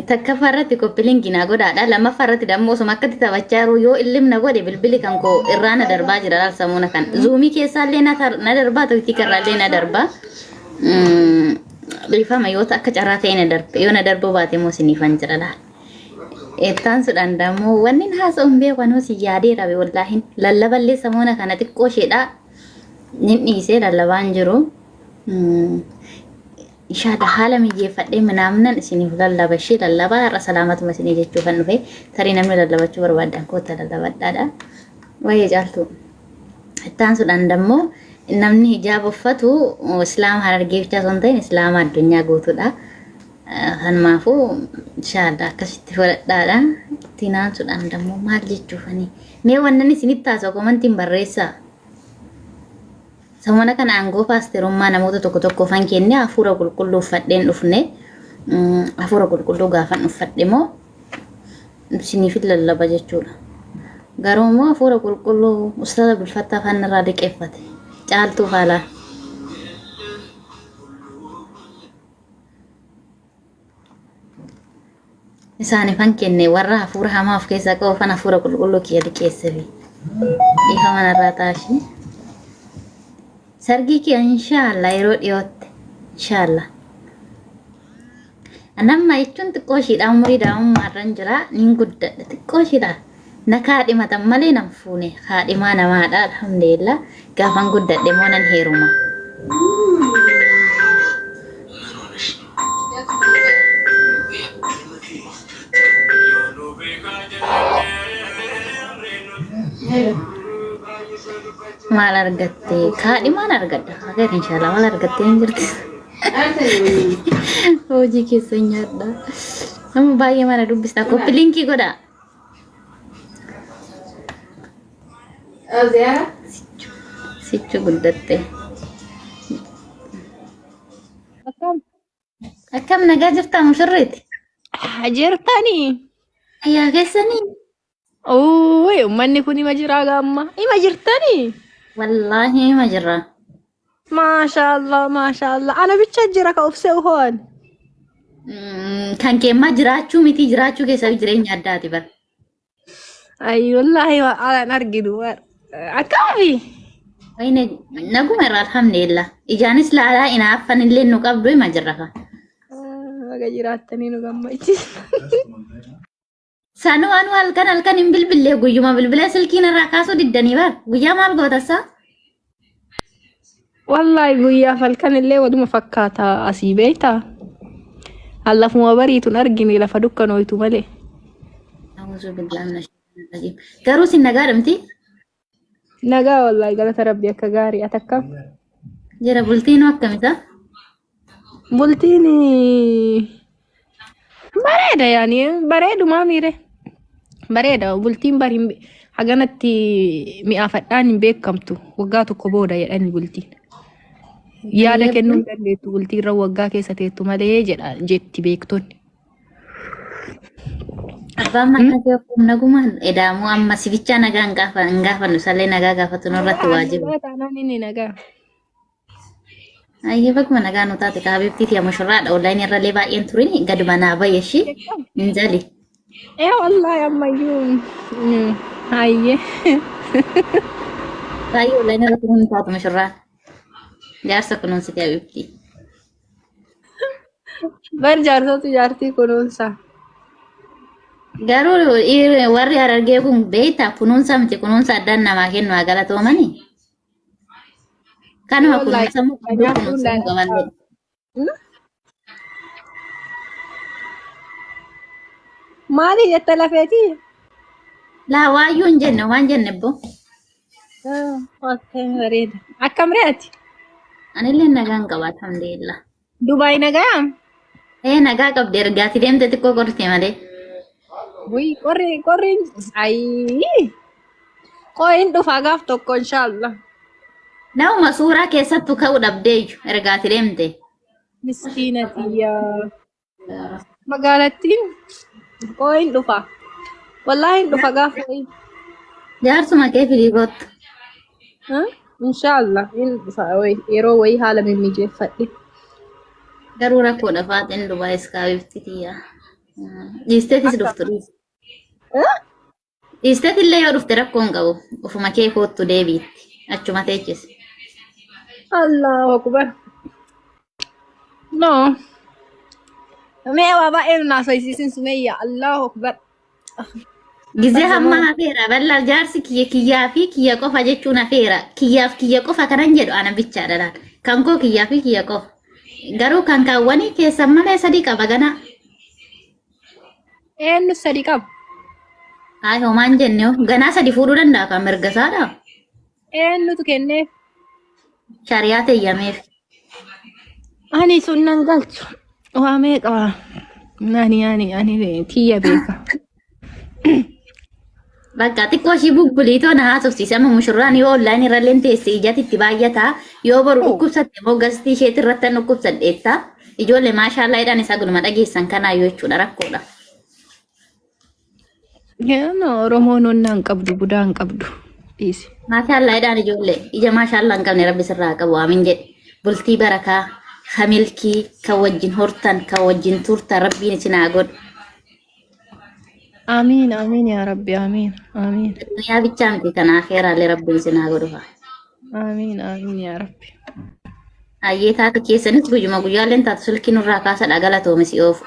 Takkaffaa irratti koppiliinki naa godhaadha. Lammaffaa irratti dammoo osuma akkatti taphachaa jiru yoo illim na godhe bilbili kan koo irraa na darbaa jira laal samuuna kan. Zuumii keessaallee na na darbaa toytii karraallee na darbaa. Dhiifama yoo akka carraa ta'e na darbe yoo na darbuu baate immoo isiniifan jira laal. Ittaansuudhaan dammoo wanni haasa'u hin beeku anuu si yaadee rabe wallaahin lallaballee samuuna kana xiqqoo isheedha nin dhiisee lallabaan jiru. Inshallah haala mijeeffadhee minaamnan isiniif lallaba ishee lallabaa har'a salaamatuma isinii jechuufan dhufe tarii namni lallabachuu barbaaddan koota lallabadhaadha. Waa'ee caaltuu. Ittaansuudhaan dammoo namni hijaaba uffatu islaama harargee bichaa osoo hin ta'in islaama addunyaa guutuudha. Kanumaafuu inshallah akkasitti fudhadhaadha. Ittiin aansuudhaan dammoo maal jechuufani mee wannan isinitti haasa'u komantiin barreessaa. Samana kana aangoo paasterummaa namoota tokko tokkoofan kenne hafuura qulqulluu uffadheen dhufne. Hafuura qulqulluu gaafan uffadhe immoo isiniifin lallaba jechuudha. Garuu immoo hafuura qulqulluu ustaaza Bulfattaa afaan irraa liqeeffate. Caaltuu haalaa. Isaanifan kenne warra hafuura hamaa of keessaa qabu fan hafuura qulqulluu kiyya liqeessefi. Dhiifama narraa taashii. Sargii kiyya inshaallah yeroo dhiyootti. Inshaallah. Anamma jechuun xiqqoo ishiidha umurii daa'imummaa irran jira nin guddadha xiqqoo ishiidha. Na kaadhimatan malee nan fuune kaadhimaa namaadha alhamdulillah gaafan guddadhe immoo nan heeruma. Maal argatte kaadhimaan argadha agar inshaallah maal argatte hin jirti. Hojii keessa nyaadha. Nama baay'ee mana dubbista koppi linkii godha. Sichu guddatte. Akkam? Akkam nagaa jirtaa mushurreeti? Jirtanii? Ayyaa keessanii? Uuy, uummanni kun ima jiraa gaamma. Ima jirtanii? Wallaahi ima jirra. Maashaallah, maashaallah. Ana bicha jira ka obsee uhoan. Kan keemmaa jiraachuu miti jiraachuu keessa jireenya addaati bar. Ay, wallaahi waa alaan arginu. Akkami? Wayne naguma irraa alhamdulillah. Ijaanis laalaa inaaffan illee nu qabdu ima jirra ka. Baga jiraattanii nu gammachiisa. Sanuu anuu halkan halkan hin bilbillee guyyuma bilbilee silkiin irraa kaasuu diddanii bar. Guyyaa maal gootassaa? Wallaahi guyyaaf halkan illee waluma fakkaata asii beektaa? Lafuma bariitun argine lafa dukkanooytu malee. A'uuzu billaahi mina shaytaani rajiim. Garuu isin nagaadha miti? Nagaa wallaahi galata rabbi akka gaarii ati akkam? Jira bultiinuu akkamisa? Bultiin bareeda yaani bareedumaa miire. Bareeda bultiin bari haganatti mi'aafadhaan hin beekamtu waggaa tokko booda jedhani bultiin. Yaada kennuu hin dandeettu bultii irra waggaa keessa teettu malee jedha jetti beektonni. Abbaan manaa kee akkuma naguma edaamuu amma si bichaa nagaa hin gaafa hin gaafannu isallee nagaa gaafatu nurratti waajiba. Nagaa taanaan inni nagaa. Ayyee baguma nagaa nu taate kaa habibtii tiya mushurraadha online irrallee baay'een turin gad manaa baye ishii hin jali. Ee wallaahi ammayyuu hayyee. Baay'ee online irra turuun hin taatu mushurraan. Jaarsa kunuunsite habibtii. Bar jaarsatu jaartii kunuunsa. Garuu warri harargee kun beektaa kunuunsa miti kunuunsa addaan namaa kennu haa galatoomanii. Kanuma Wallaahi kunuunsamuu qabdu nyaatuun kunuunsamuu qaballee. Maali jette lafeetii? Laa waayyuu hin jenne waan jenne bbo. Okay, bareeda. Akkam re'ati? Anillee nagaan qaba alhamdulillah. Dubaay nagaa? Ee nagaa qabdi ergaati deemte xiqqoo qorte malee. Wuy qorri qorri ayii. Qoyin dhufaa gaaf tokko inshaallah. Nama suuraa keessattuu ka'uu dhabdeeyyu ergaati deemte. Miskiina tiyyaa. Magaalattiin qoyin dhufa. Wallaahi hin dhufa gaaf wayii. Jaarsuma kee fidii kottu. Inshaallah hin dhufa wayi yeroo wayii haala mimmijeeffadhe. Garuu rakkoodha faaxeen Dubaayis kaabifti tiyyaa. Dhiisteetis Akka dhuftu dhiisi. Eh? Dhiisteet illee yoo dhufte rakkoo hin qabu. Ofuma kee koottu deebiitti. Achuma teechisi. Allahu akbar. No. Mee waa baay'ee nu naasaysiisin Sumeeyya. Allahu akbar. Gizee Bar hamma zamaan. hafeera. Bal'aa jaarsi kiyya kiyyaa fi kiyya qofa jechuun hafeera. Kiyyaaf kiyya qofa kanan jedhu ana bichaadha laal. Kan koo kiyyaa fi kiyya qofa. Garuu kan kaawwanii keessan malee sadii qaba ganaa. Eenyu sadi qaba? Hayi homaan jenne hoo. Ganaa sadi fuudhuu danda'a kan mirga isaadha. Eenyutu kenneef? Shariyaa teeyyameef. Ani sun nan galchu. Waa meeqa? Ani ani ani tiyya beeka. Bakka xiqqoo ishii bubbuliitoo na haasofsiise amma mushurraan yoo onlaayinii irra illee teesse ijatti itti baay'ata yoo boru dhukkubsatte immoo gastii isheetti irratti an dhukkubsadheetta ijoollee maashaallaa jedhan isaa guluma dhageessan kanaa yoo jechuudha rakkoodha. Yaana Oromoon onnaa hin qabdu budaa hin qabdu. Dhiisi. Maashaallaa jedhaan ijoollee ija maashaallaa hin qabne rabbi sirraa haa qabu aamin jedhe bultii barakaa ka milkii ka wajjin hortan ka wajjin turtan rabbiin isin haa godhu. Amiin amiin yaa rabbi amiin amiin Duniyaa bichaa miti kan akheeraallee rabbiin isin haa godhu. amiin amiin yaa rabbi. Hayyee taate keessanis guyyuma guyyaalleen taatu silkii nurraa kaasadha galatoomi si of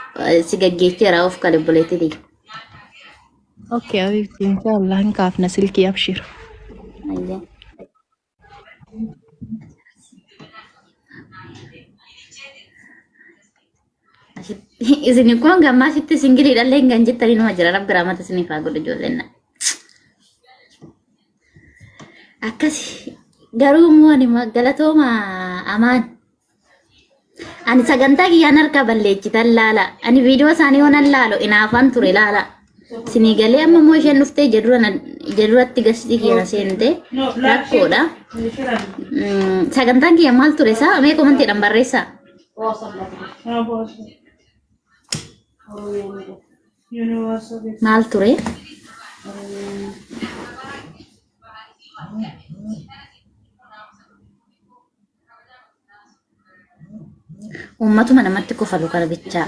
si gaggeecheera of kale obboleettiti. Okay habibti inshallah hin kaafna silkii abshir. Hayyee. Isin kun gammaa sitti singiliidhallee hin kan jettanii numa jira rabbi rahmata isiniif haa godhu ijoolleen. Akkas garuu immoo ani galatooma amaan. Ani sagantaa kiyyaan harka balleechitan laala. Ani viidiyoo isaanii yoo nan laalu inaafan ture laala. Sinii galee amma immoo isheen dhuftee ija dura ija duratti gastii kiyya na seente rakkoodha. Sagantaan kiyya maal ture isaa mee komantiidhaan barreessaa. Maal ture? Uummatuma namatti kofalu kana bichaa.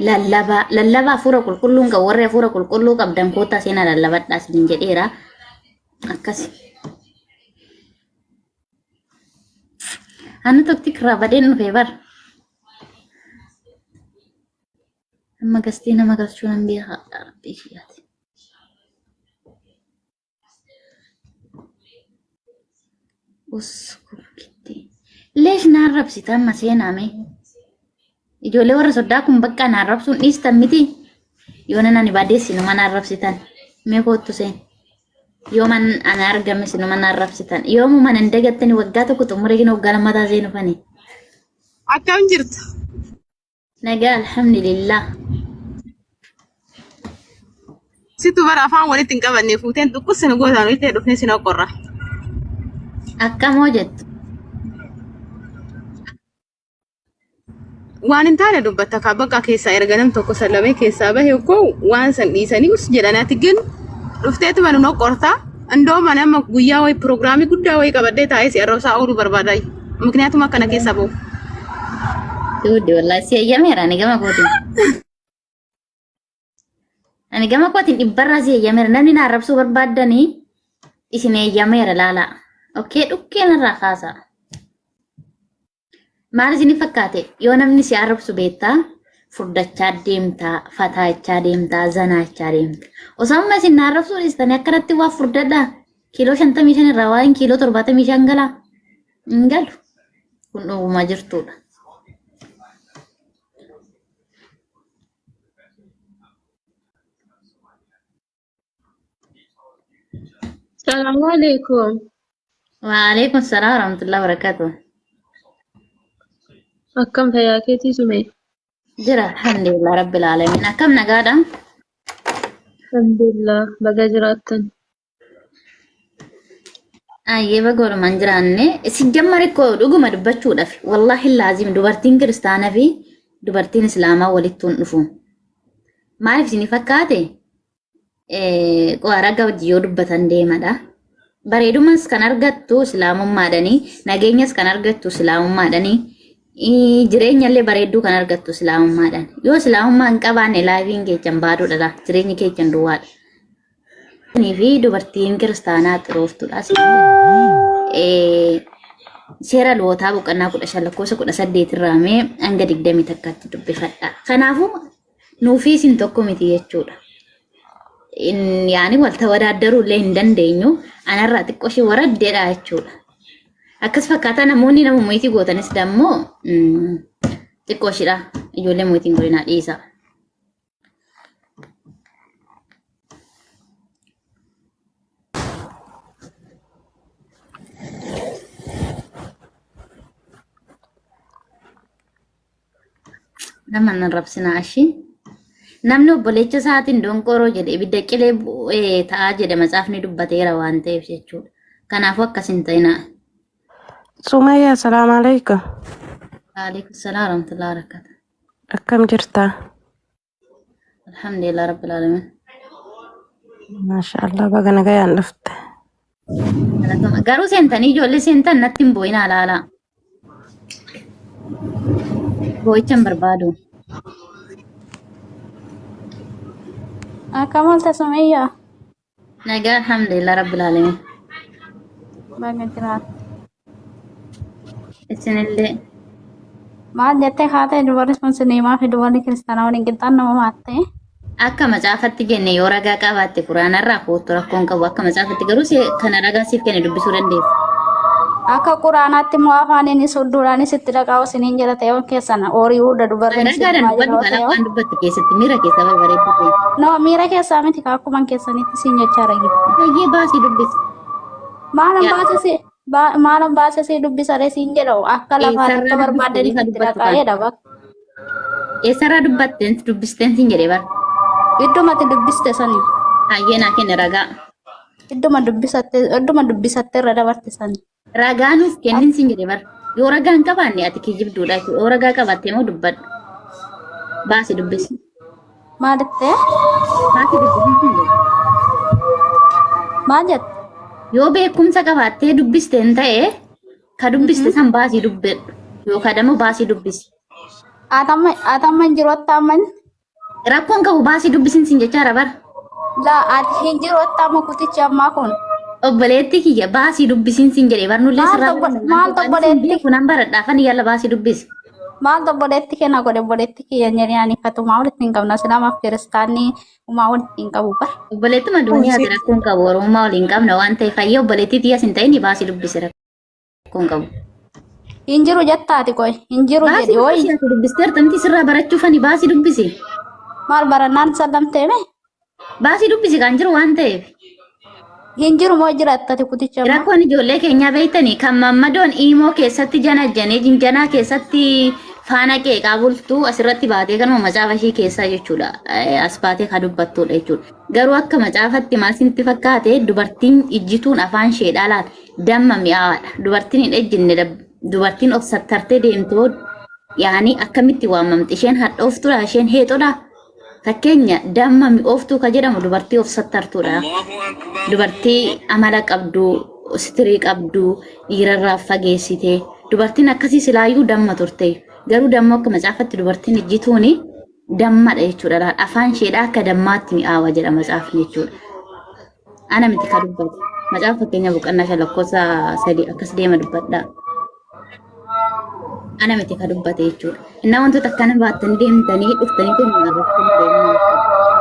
Lallabaa lallabaa hafuura qulqulluun qabu warri hafuura qulqulluu qabdan koottaa seenaa lallabadhaa isiniin jedheera. Akkasi. Annu tokki irraa badeen dhufee bar. Amma gastii nama galchuu nan beekaa rabbii kiyyaati. Us kurkitti. Leesh na arrabsita amma seenaa mee. Ijoollee warra soddaa kun bakka na arrabsuun dhiistan miti. Yoo nan ani badees sinuma na arrabsitan. Mee koottu seen. Yoo man ana argame sinuma na arrabsitan. Yoomuu mana hin dagattani waggaa tokko xumuree gina waggaa lammataa seenu fani. Akkam jirta? Nagaa alhamdulillah. Situ bara afaan walitti hin qabanne fuuteen dhukkubsi nu gootaan walitti dhufnee si noqorra. Akkam hojjettu? Waan hin taane dubbatta kaa bakka keessaa erga nam tokko sallamee keessaa bahe koo waan san dhiisanii us jedhanaati gin dhufteetuma nu noqorta. Indooma nama guyyaa wayii piroogiraamii guddaa wayii qabadhee taa'ee si arrabsaa ooluu barbaada. Mikniyaatuma akkana keessaa bahu. Tuudde wallahi si eeyyameera ani gama kootiin. Ani gama kootiin dhibbarraa si eeyyameera. Namni na arrabsuu barbaaddanii isin eeyyameera laalaa. Okkee dhukkee narraa kaasaa. Maal isin fakkaate yoo namni si arrabsu beektaa furdachaa deemtaa fataachaa deemtaa zanaachaa deemta. Osoo amma isin na arrabsuu dhiistanii akkanatti waa furdadhaa kiiloo 55 irraa waa'een kiiloo 75 galaa hin galu. Kun dhuguma jirtuudha. Salaamu alaikum. Waalaikum salaam warahmatullahi wabarakatuh. Akkam fayyaa keetii sume? Jira alhamdulillah rabbil alamin. Akkam nagaadha? Alhamdulillah baga jiraattan. Ayyee baga walumaan jiraanne. Si jammari koo dhuguma dubbachuudhaaf wallaahi laazim dubartiin kiristaanaa fi dubartiin islaamaa walitti hin dhufu. Maaliif isin fakkaate? Qo'aa raga wajji yoo dubbatan deemadha. Bareedumas kan argattu islaamummaadhani, nageenyas kan argattu islaamummaadhani. Jireenya illee bareedduu kan argattu islaamummaadhaan. Yoo islaamummaa hin qabaanne laayifiin keechan baaduudha laa. Jireenyi keechan duwwaadha. Fi dubartiin kiristaanaa xirooftuudha. Seera lootaa boqonnaa 15 lakkoofsa 18 irraa mee hanga 21tti dubbifadha. Kanaafuu nuufii isin tokko miti jechuudha. Yaani wal tawadaadaruu illee hin dandeenyu. Anarraa xiqqoo ishee waraddeedha jechuudha. Akkas fakkaataa namoonni nama mo'itii gootanis dammoo xiqqoo isheedha. Ijoollee mo'itiin godhinaa dhiisa. Nama nan rabsinaa ishii. Namni obboleecha isaatiin donqooroo jedhe ibidda qilee bu'ee ta'aa jedhe macaafni dubbateera waan ta'eef jechuudha. Kanaafuu akkas hin ta'inaa. Sumayya, assalaamu alaikum. Waalaikum salaam warahmatullahi wabarakatuh. Akkam jirta? Alhamdulillah rabbil alamin. Maasha Allah, baga nagayaan dhufte. Galatoma. Garuu seentanii ijoollee seentan natti hin boo'inaa laalaa. Boo'icha hin barbaadu. Akkam oolte Sumayyaa? Nagaa alhamdulillah rabbil alamin. Baga jiraatte. Isinillee. Maal jettee kaatee dubarri musliimaa fi dubarri kiristaanaa waliin qixxaan nama maattee? Akka macaafatti jenne yoo ragaa qabaatte quraanarraa koottu rakkoon qabu akka macaafatti garuu kana ragaa siif kenne dubbisuu dandeessa. Akka quraanaatti immoo afaaniinis hudduudhaanis itti dhaqaa isiniin jedha ta'e keessan horii hunda dubarri Ragaadhaan musliimaa dubbadhu jedha kalaa ta'e. waan dubbattu keessatti miira keessa barbareeddu ta'e. No miira keessaa miti akkuman keessanitti siin jechaa ragi. Baay'ee baasii dubbisi. Maalan Yaa baase si maalan baase si dubbisaree siin jedhu akka lafaan eessarraa akka dubbiste barbaadanitti ifa itti dubbattu dhaqaa kana. jedha bakka. Eessarraa dubbatteen dubbisteen siin jedhee bara. Iddumatti dubbiste sani. Hayyee naa kenni ragaa. Idduma dubbisatte idduma dubbisatte irra dabarte sani. Ragaa nuuf kennin siin jedhee bara. Yoo ragaa hin qabaanne ati kijibduudha jechuudha. Yoo ragaa qabaatte immoo dubbadhu. Baasi dubbisi. Maalittee? Baasi dubbisi siin jedhe. Maal jette? Yoo beekumsa qabaattee dubbiste hin ta'e ka dubbiste san baasii dubbadhu. Yookaan immoo baasii dubbisi. Atamma hin jiru attaamman. Rakkoon qabu baasii dubbisin siin jechaara bara. Laa ati hin jiru attaamma kutichi ammaa kun. Obboleetti kiyya baasii dubbisiin siin jedhe barnullee Maal sirraa obbo- baranna. maal Ani sin obboleetti beeku nan baradha afaan yalla baasii dubbisi. maal obboleetti kenna godhe obboleetti kiyya hin jedhee ani katumaa walitti hin qabna islaamaaf kiristaanni umaa walitti hin qabu bar. Obboleettuma duniyaati rakkoon qabu oromummaa waliin qabna waan ta'eef hayyee obboleettii tiyyaas hin ta'in baasii dubbisi rakkoon qabu. Hin jiru jettaati qoy hin jiru Baasii jedhi dubbisi hoy ati dubbisteerta miti sirraa barachuuf ani baasii dubbisi. maal barannaan sallamtee mee Baasii dubbisi kan jiru waan ta'eef. hin jiru moo jiraattati kuticha ammaa. Rakkoon ijoollee keenyaa beektanii kan mammadoon iimoo keessatti janajjanee jinjanaa keessatti faana qeeqaa bultuu asirratti baatee kanuma macaafa ishii keessaa jechuudha. As baatee kan dubbattudha jechuudha. Garuu akka macaafatti maal isinitti fakkaate dubartiin ijjituun afaan isheedhaa laata damma mi'aawaadha. Dubartiin hin ejjinne dubartiin of sattartee deemtu yaani akkamitti waamamti isheen hadhooftuudha isheen heexoodha. Fakkeenya damma mi'ooftuu ka jedhamu dubartii of sattartuudha. Dubartii amala qabdu, sitirii qabdu, dhiirarraa fageessite. Dubartiin akkasii silaayyuu damma turte. Garuu damma akka macaafatti dubartiin ijjituuni dammadha jechuudha. Laal afaan isheedhaa akka dammaatti mi'aawa jedha macaafni jechuudha. Ana miti ka dubbate. Macaafa fakkeenya boqonnaa 5 lakkoofsa 3 akkas deema dubbadhaa. Ana miti ka dubbate jechuudha. Innaa wantoota akkana baattanii deemtanii dhuftanii tun arrabsuun deemnaa.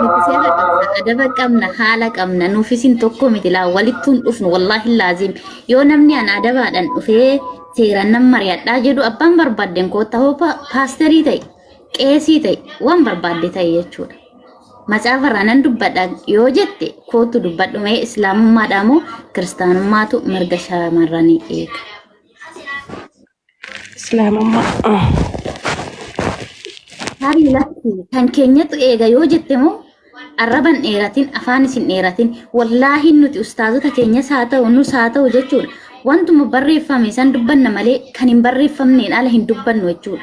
Nuti seera qabna, adaba qabna, haala qabna. Nuuf isin tokko miti laa walittuun dhufnu wallaahi laazim. Yoo namni ana adabaadhaan dhufee seeraan nan mari'adhaa jedhu abbaan barbaaddeen koottaa hoo paasterii ta'e, qeesii ta'e, waan barbaadde ta'e jechuudha. Macaafa irraa nan dubbadha yoo jette koottu dubbadhu mee islaamummaadhaa moo kiristaanummaatu mirga shamarranii eega. Islaamummaa. Tarii lakki kan keenyatu eega yoo jette moo arraban dheeratin afaan isin dheeratin wallaahi nuti ustaazota keenyas haa ta'u nus haa ta'u jechuudha. Wantuma barreeffame san dubbanna malee kan hin barreeffamneen ala hin dubbannu jechuudha.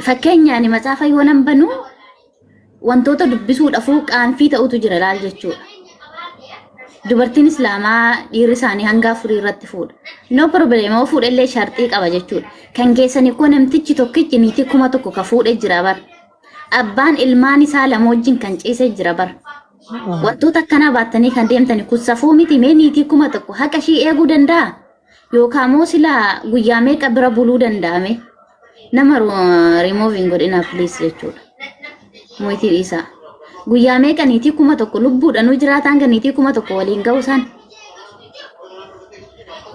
Fakkeenyaan macaafa yoo nan banu wantoota dubbisuudhafuu qaanfii ta'utu jira laal jechuudha. Dubartiin Islaamaa dhiirri isaanii hanga afurii irratti fuudha. No problem yoo fuudhe illee sharxii qaba jechuudha. Kan keessanii koo namtichi tokkichi niitii 1000 ka fuudhe jira bar. Abbaan ilmaan isaa lama wajjin kan ciisee jira bar. Wantoota akkanaa baattanii kan deemtani kun safuu miti mee niitii 1000 haqa ishii eeguu danda'a? Yookaan moo silaa guyyaa meeqa bira buluu danda'ame? Nama remove hin godhinaa please jechuudha. Mo'itii dhiisaa. Guyyaa meeqa niitii 1000 lubbuudhanuu jiraataan kan niitii 1000 waliin ga'u san.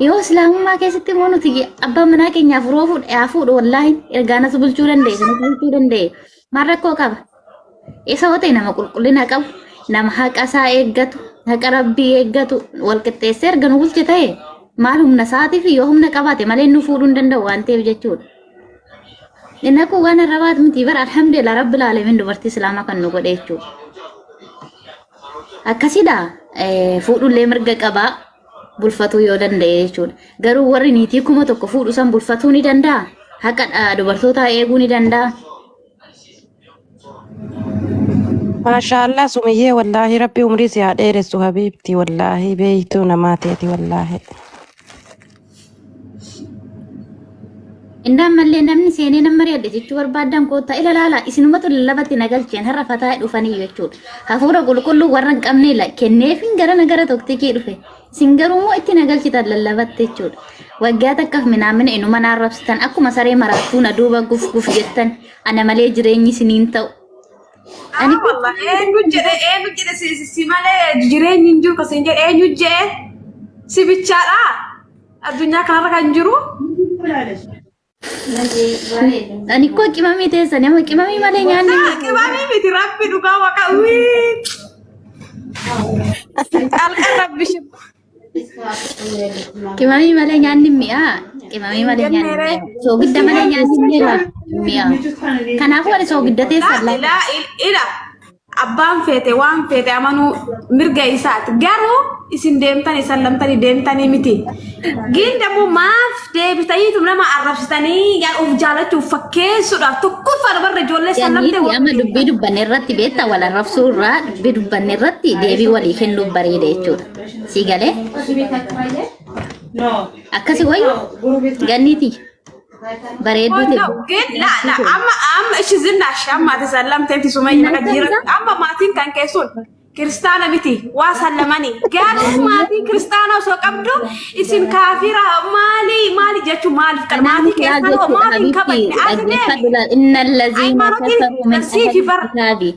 Yoo islaamummaa keessatti immoo nuti abbaan manaa keenyaaf yeroo fuudhe haa fuudhu wallaahi ergaa nas bulchuu danda'e sanas bulchuu danda'e maal rakkoo qaba. Isa yoo ta'e nama qulqullina qabu nama haqa isaa eeggatu haqa rabbii eeggatu wal qixxeessee erga nu bulche ta'e maal humna isaatiif yoo humna qabaate malee nu fuudhuu hin danda'u waan ta'eef jechuudha. Inni kun waan arrabaat miti bara alhamdulillah rabbil aalamiin dubartii islaamaa kan nu godhe jechuudha. Akkasidha fuudhullee mirga qabaa bulfatuu yoo danda'e jechuudha. Garuu warri niitii 1000 fuudhu san bulfatuu ni danda'a? Haqa dubartootaa eeguu ni danda'a? Maashaallah Sumiyyee wallaahi rabbi umrii si haa dheeressu habiibti wallaahi beeytuu namaa teeti wallaahi. Inni ammallee namni seenee nama mari'adhe jechuu barbaaddan koottaa ila laala isinumatu lallabatti na galcheen har'a fataa dhufanii jechuudha. Hafuura qulqulluu warra hin qabne kenneefin gara na gara tokkikii dhufe. Isin garuu immoo itti na galchitan lallabatte jechuudha. Waggaa takkaaf minaamina inuma na arrabsitan akkuma saree maraattuu na duuba guf guf jettan ana malee jireenyi isiniin ta'u. Ani Ah, wallahi eenyu jedhe eenyu jedhe si si si malee jireenyi hin jiru kasin jedhe eenyu jedhe si bichaadha addunyaa kanarra kan jiru. Ani koo qimamii teessan amma qimamii malee nyaanni hin jiru. Qimamii miti rabbi dhugaa waqa wii. Qalqa rabbi shi. Qimamii malee nyaanni hin mi'aa. Qimamii malee nyaanni hin mi'aa. Soogidda malee nyaanni hin mi'aa. Hin mi'aa. Kanaafuu ani soogidda teessan Laa laata. ilaa ila abbaan feete waan feete amanuu mirga isaati. Garuu isin deemtanii sallamtanii deemtanii miti. Gin dammoo maaf deebitaniitu nama arrabsitanii yaa of jaalachuuf fakkeessuudhaaf tokkoffaa dubarra ijoollee sallamtee Ganniitti amma dubbii dubbanne irratti beektaa wal arrabsuu irraa dubbii dubbanne irratti deebii walii kennuuf bareeda jechuudha. Sii galee akkasi wayyu ganniiti bareedduu ta'e. ግን ላ ላ amma amma ishi zinaash amma ati sallamteeti sumayya maka jira amma maatiin kan keessun kiristaana miti waa sallamani garuu maatii kiristaana osoo qabdu isin kaafira maali maali jechuun maaliif kan Kanaafuu maatii yaa keessan hoo jechuudha maaf hin habiibti kabajne ati dhaggeeffadhu deemi laal inna allaziina haymanotiin kafaruu min siifi ahli bar kitaabi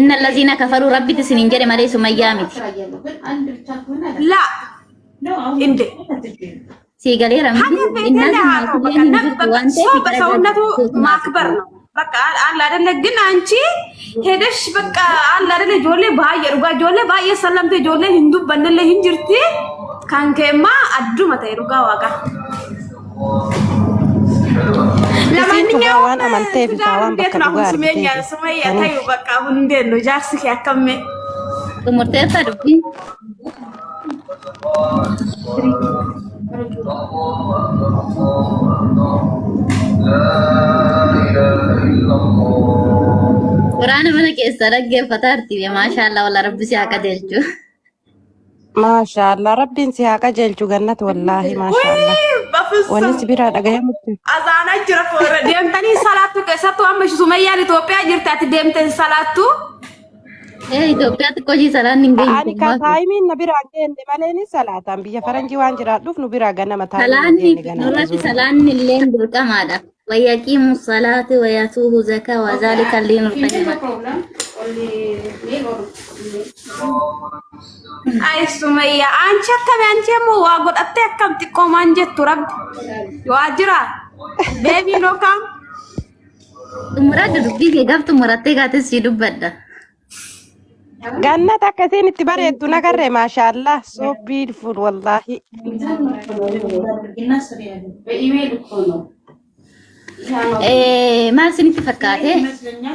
inna allaziina kafaruu rabbitti isiniin jedhe malee sumayyaa miti. la inde Sii galeera miti Haga feete innaa illee sun haa ta'u maatileen bakka hin nam jirtu bakka waan ta'eef ሰው gara በሰውነቱ gaazexeessootu ማክበር ነው። በቃ አለ አይደለ? ግን አንቺ ሄደሽ በቃ አለ አይደለ? ijoollee baay'ee dhugaa ijoollee baay'ee sallamte ijoollee hin dubbannellee hin jirti. Kan keemmaa adduma ta'e dhugaa waaqa. Isiin dhugaa ለማንኛውም waan amanteef isaa ትዳር waan እንዴት bakka ነው አሁን? dhugaa ሱመያ argiteefi. ሱመያ Saniif. ተይው በቃ አሁን እንዴት ነው ጃርሲ አከሜ Xumurteerta dubbiin. Quraana mana keessaa dhaggeeffataa jirti. Maashaallah walla rabbi si haa qajeelchu. Maashaallah rabbiin si haa qajeelchu gannat wallaahi maashaallah. በፍጹም Wanni si biraa dhagayamutti. azaanaa jira foora deemtanii salaattu keessattuu amma sumayyaan Itoophiyaa jirti ati deemtee salaattu Ee Itoophiyaatti qojii salaan hin geenye Ani ka kun maafi. taayimiin na biraa geenne malee ni salaataan biyya faranjii waan jiraadhuuf nu biraa ganama taayimiin hin Salaanni geenne ganaadha nurratti zuuriin. salaanni illee dirqamaadha. Wayyaqiimu salaati wayatuuhu zakaa wazaalika liinul qayyima. Ay Sumayya anchi akkami anchi ammoo waa godhattee akkam xiqqoo maan jettu rabbi waa jira beebii noo kaam Xumuraadha dubbii kee gaaf xumurattee kaate sii dubbadha. Gannat akka isiin itti bareeddu nagarre maashaallah so beautiful wallaahi. Maal isinitti fakkaate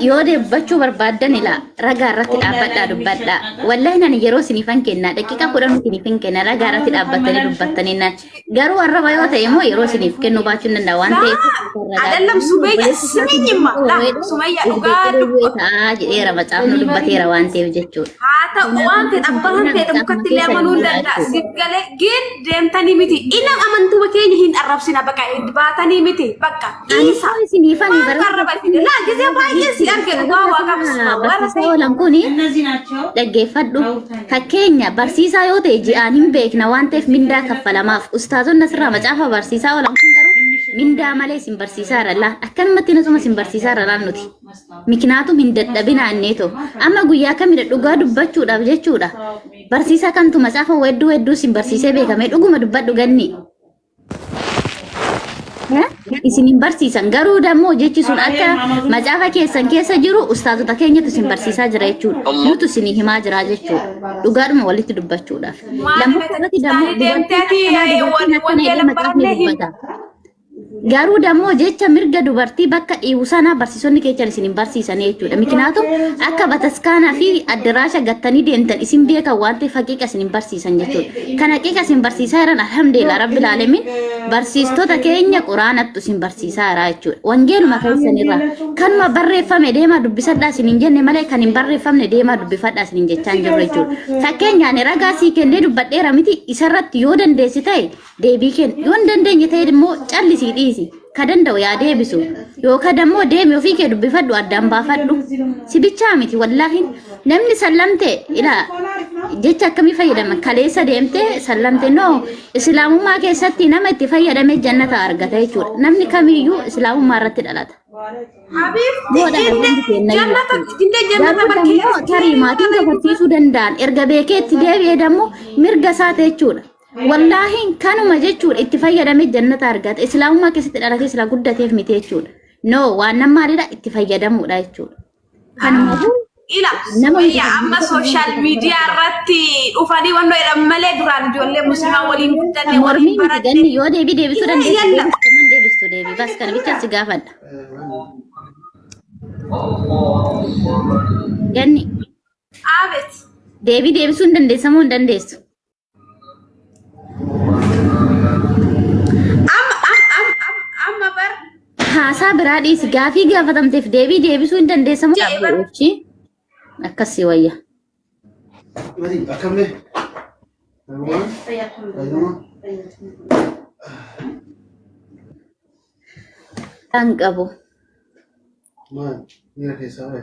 yoo dubbachuu barbaaddan ilaa ragaa irratti dhaabbadhaa dubbadhaa. Wallahi nani yeroo isiniifan kenna daqiiqaa 10 isiniifin kenna ragaa irratti dhaabbattanii dubbattanii naan. Garuu arraba yoo ta'e immoo yeroo isiniif kennu baachuu hin danda'a waan ta'eef ragaa አይደለም ሱመያ ስሚኝማ ላ ሱመያ dhugaa dubbee ta'aa jedheera macaafni dubbateera waan ta'eef jechuudha. haa ta'u waan fedhe abbaan fedhe mukatti illee amanuu hin danda'a. Siif galee gin deemtanii miti. Ila amantuma keenya hin arrabsina bakka baatanii miti bakka Ani dhiisa. koo isiniifani Maal arraba isin laa gisee baay'ee si arge dhugaa waaqa bismaa warra barsiisaa oolan kuni dhaggeeffadhu. Fakkeenya barsiisaa yoo ta'e ji'aan hin beekna waan ta'eef mindaa kaffalamaaf. Ustaazonni asirraa macaafa barsiisaa oolan kun garuu mindaa malee isin barsiisaa irra laan. Akkanumatti nasuma isin barsiisaa irra laan nuti. Miknaatum hin dadhabinaa inneetoo. Amma guyyaa kamidha dhugaa dubbachuudhaaf jechuudha. Barsiisaa kamtu macaafa weedduu hedduu isin barsiisee beekame dhuguma dubbadhu ganni. Isin hin barsiisan garuu dammoo jechi sun akka macaafa keessan keessa jiru ustaazota keenyatu isin barsiisaa jira jechuudha. Nutu isin himaa jira jechuudha. Dhugaadhuma walitti dubbachuudhaaf. Lammaffaa irratti dammoo dubartiin akkanaa dubartiin akkana jedhee macaafni dubbata. Garuu dammoo jecha mirga dubartii bakka dhiibu sana barsiisonni keessan isin hin barsiisan jechuudha. Mikinaatu akka bataskaanaa fi addaraasha gattanii deemtan isin beekan waan ta'eef haqiiqa isin hin barsiisan jechuudha. Kan haqiiqa isin barsiisaa jiran alhamdulillah rabbil alamin barsiistota keenya quraanattu isin barsiisaa jira jechuudha. Wangeeluma keessan irraa kanuma barreeffame deemaa dubbisadhaa isin hin jenne malee kan hin barreeffamne deemaa dubbifadhaa isin hin jechaa hin jirru jechuudha. Fakkeenyaan ragaa sii kennee dubbadheera miti isarratti yoo dandeessi ta'e deebii kenni. Yoo hin dandeenye ta'e immoo callisii dhiisi. Ka danda'u yaa deebisu. Yookaan dammoo deemi ofii kee dubbifadhu addaan baafadhu. Si bichaa miti wallaahi namni sallamte ilaa jecha akkamii fayyadama kaleessa deemte sallamte no islaamummaa keessatti nama itti fayyadame jannata argata jechuudha. Namni kamiyyuu islaamummaa irratti dhalata. Habibti Booda jinde hundi keenya jannata jechuudha. jinde jannata Garuu bakkee dammoo tarii maatiin kafarsiisuu danda'an erga beekee itti deebi'ee dammoo mirga isaa ta'e jechuudha. Wallaahi kanuma jechuudha itti fayyadamee jannata argata. Islaamummaa keessatti dhalatee sila guddateef miti jechuudha. No waan nama maalidha itti fayyadamuudha jechuudha. Kanumaafuu Ila nama Sumayya amma sooshaal miidiyaa irratti dhufanii wannoo jedhan malee duraan ijoollee musliimaa waliin guddanne waliin mormii miti baranne. ganni yoo deebii deebisuu dandeessu Yalla. deebistu man deebistu deebii bas kana bicha si gaafadha. Ganni Abet. deebii deebisuu hin dandeessa moo hin dandeessu? Amma amma amma amma bar Haasaa biraa dhiisi gaafii gaafatamteef deebii deebisuu hin dandeessa moo? Jee bar. Akkasii wayya. Akkamne? Kan qabu. Maal? Miira keessaa bahe.